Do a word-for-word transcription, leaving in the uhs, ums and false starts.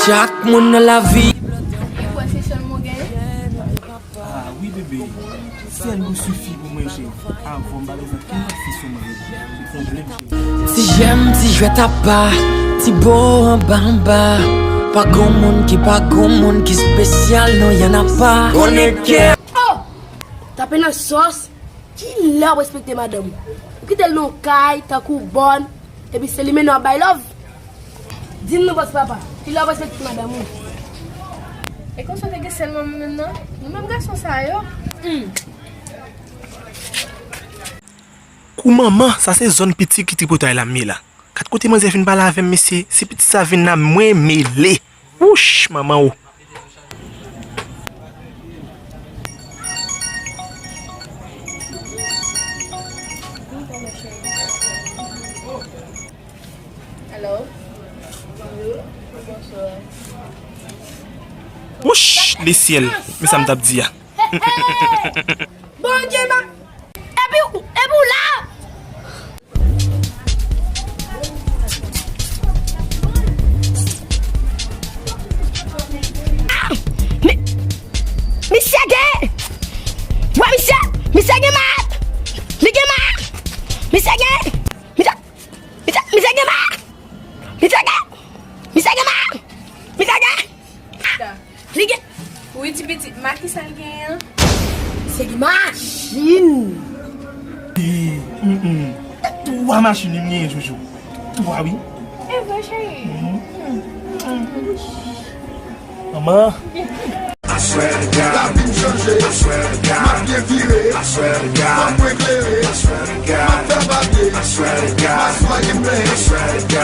Chak moun nan lavi. Ou kwè se sèl mwen genyen? Ah wi bebe, sèl ou sifi pou mwen cheri. Avan m pa bezwen kenn lòt fi sou mwen bebe. Se pwoblèm cheri. Ti jèm, ti jwèt apa, ti bo anba anba. Pa gon moun ki pa gon moun ki espesyal, non, y'en a pas. Konnen kè. Oh! Tape nan sòs. Kilè w ap respekte madanm ou? Ou kite l nan yon kay tankou bòn, epi se li mennen w ap bay love? Di m non, bòs papa, kilè w ap respekte madanm ou? E konsa w te gen sèlman mwen menm nan? Nou menm gason sa yo. Hmm. Kou manman, sa se zòn piti ki tripotay la m ye la. Gad kote manzè fin pale avè m, mesye. Si pitit sa vin la, mwen mele. Wouch, manman o. Hello. Bonjou. Bonswa. Wouch, lesyèl. Men sa m t ap di a. Bondye ma. Epi, epi w la. Ah! Mi-, misye gen! Wè misye! Misye gen ma! Li gen ma! Misye gen! Misye, misye, misye gen ma! Misye gen! Misye gen ma! Misye gen! Li gen. Wi, ti pitit, ma ki sa l genyen an? Se gen machin. E, mm, mm. Twa machin li m genyen, Jojo. Twa, wi. E vre, cheri. Manman. I swear to God. Lavi m chanje. I swear to God. M ap byen vire. I swear to God. Fòm mwen klere. I swear to God. M ap fè papye. I swear to God. M ap swage m benyen. I swear to God.